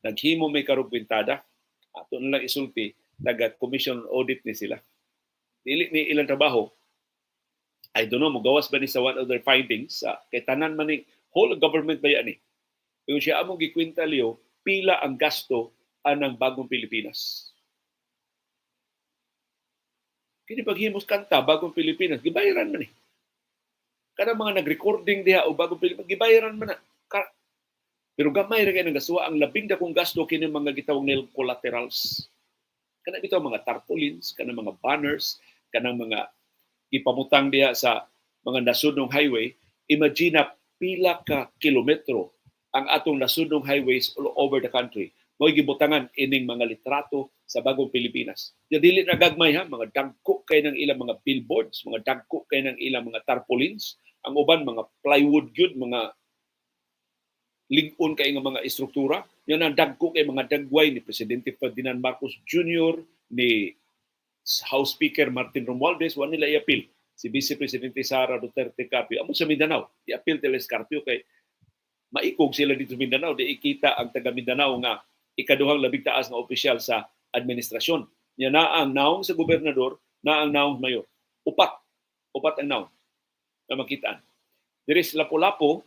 Naghimo may karog kwintada. Ato na lang isulti, taga Commission on Audit ni sila. Dili ni ilang trabaho. I don't know, mugawas ba ni sa one of their findings sa kay tanan man ni, whole government ba yan ni. Yung siya among gikwenta liyo, pila ang gasto anang Bagong Pilipinas. Kini paghimos kanta, Bagong Pilipinas, gibayaran man ni. Kada mga nag-recording diha o Bagong Pilipinas, gibayaran man na. Pero gamay ra kay nang gastuha. Ang labing dakong gasto kini mga gitawag nilang collaterals. Kana bitaw mga tarpaulins, kana mga banners, kanang mga ipamutang diha sa mga nasudnong highway. Imagine na pila ka kilometro ang atong nasudnong highways all over the country. Mo'y gibutangan ining mga litrato sa Bagong Pilipinas. Ya dili na gagmay ha, mga dagko kay ng ilang mga billboards, mga dagko kay ng ilang mga tarpaulins, ang uban mga plywood gyud, mga lig-on kay nga mga istruktura. Yan ang dagko kay mga dagway ni Presidente Ferdinand Marcos Jr., ni House Speaker Martin Romualdez, wa nila i-appeal si Vice Presidente Sara Duterte Carpio. Amo sa Mindanao, i-appeal nila si Carpio kay maikog sila dito sa Mindanao, di ikita ang taga Mindanao nga ikaduhang labing taas nga opisyal sa administrasyon. Nya na ang naong sa gobernador, na ang naong mayor. Upat. Upat ang naong na makitaan. Diri sa Lapu-Lapu,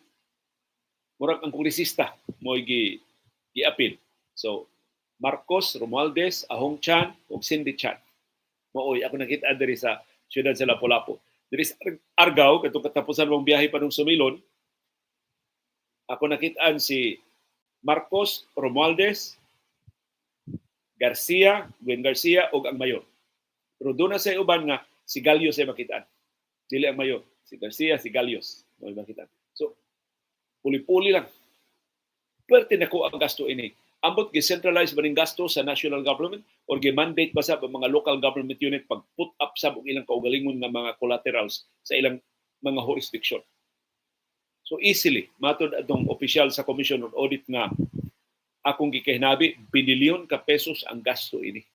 murag ang kongresista mo gi gi-appeal. So, Marcos, Romualdez, Ahong Chan, ug Cindy Chan. Maoy ako nakita diri sa siyudad sa Lapu-Lapu. Diri sa Argao, katong katapusan mong biyahe padung Sumilon, ako nakitaan si Marcos, Romualdez, Garcia, Gwen Garcia ug ang mayor. Pero doon na sa uban nga si Galios ay makitaan. Dili ang mayor, si Garcia, si Galios mo makitaan. So puli-puli lang. Pwerte na ko ang gasto ini. Ambot gi-centralize ba ning gasto sa national government or gi-mandate ba sa mga local government unit pag put up sa ilang kaugalingon nga mga collaterals sa ilang mga jurisdiction? So easily, matod atong opisyal sa Commission on Audit nga akong gikahinabi, bilyon ka pesos ang gasto ini.